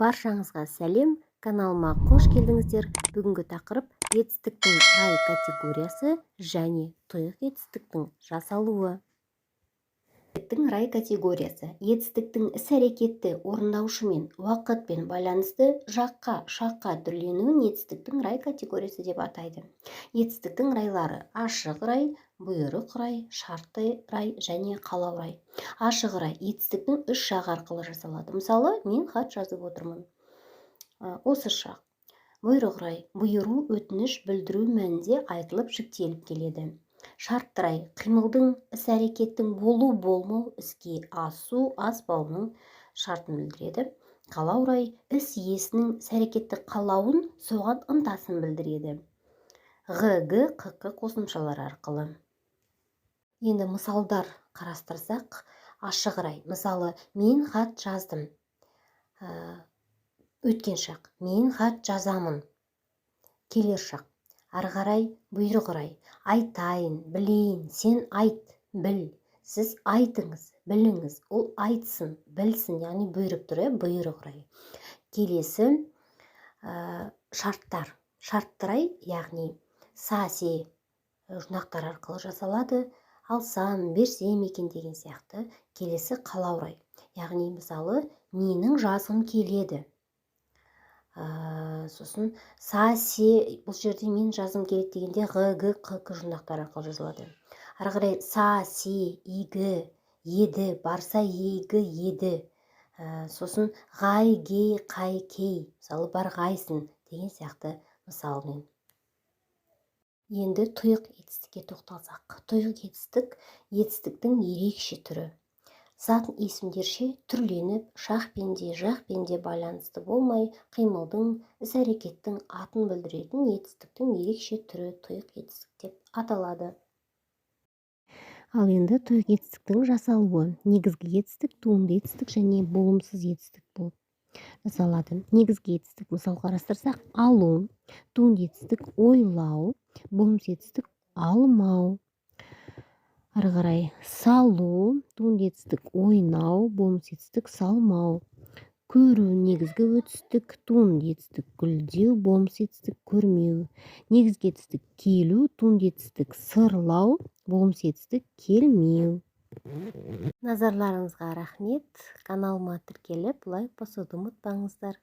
Баршаңызға сәлем! Каналыма қош келдіңіздер! Бүгінгі тақырып: етістіктің рай категориясы және тұйық етістіктің жасалуы. Етістіктің рай категориясы – етістіктің іс-әрекетті орындаушымен, уақытпен байланысты жаққа, шаққа түрленуін етістіктің рай категориясы деп атайды. Етістіктің райлары: ашық рай, бұйрық рай, шартты рай және қалау рай. Ашық рай етістіктің үш жағы арқылы жасалады. Мысалы, мен хат жазып отырмын, осы шақ. Бұйрық рай бұйыру, өтініш білдіру мәнінде айтылып, жіктеліп келеді. Шартты рай қимылдың, іс-әрекеттің болу, болмау, іске асу, аспауының шартын білдіреді. Қалау рай іс иесінің іс-әрекетті қалауын, соған ынтасын білдіреді, ғ, г, қ, к қосымшалары арқылы. Енді мысалдар қарастырсақ, ашық рай, мысалы, мен хат жаздым, өткен шақ, мен хат жазамын, келер шақ. Ары қарай бұйрық рай: айтайын, білейін, сен айт, біл, сіз айтыңыз, біліңіз, ол айтсын, білсін, яғни бұйырып тұр, иә, бұйрық рай. Келесі шарттар. Шартты рай, яғни са, се жұрнақтар арқылы жасалады: алсам, берсем екен деген сияқты. Келесі қалау рай, яғни, мысалы, менің жазғым келеді. Сосын са, се, бұл жерде мен жазғым келеді дегенде ғ, г, қ, к жұрнақтары арқылы жазылады. Ары қарай са, се, игі еді, барса игі еді. Сосын ғай, гей, қай, кей, мысалы, барғайсың деген сияқты мысалмен. Енді тұйық етістікке тоқталсақ, тұйық етістік – етістіктің ерекше түрі. Зат есімдерше түрленіп, шақпен де, жақпен де байланысты болмай, қимылдың, іс-әрекеттің атын білдіретін етістіктің ерекше түрі тұйық етістік деп аталады. Ал енді тұйық етістіктің жасалуы: негізгі етістік, туынды етістік және болымсыз етістік болып жасалады. Негізгі етістік, мысал қарастырсақ, алу; туынды етістік, ойлау; болымсыз етістік, алмау. Ары қарай салу, туынды етістік, ойнау; болымсыз етістік, салмау. Көру, негізгі етістік, туынды етістік, гүлдеу; болымсыз етістік, көрмеу. Негізгі етістік, келу; туынды етістік, сырлау; болымсыз етістік, келмеу. Назарларыңызға рахмет! Каналыма тіркеліп, лайк басуды ұмытпаңыздар.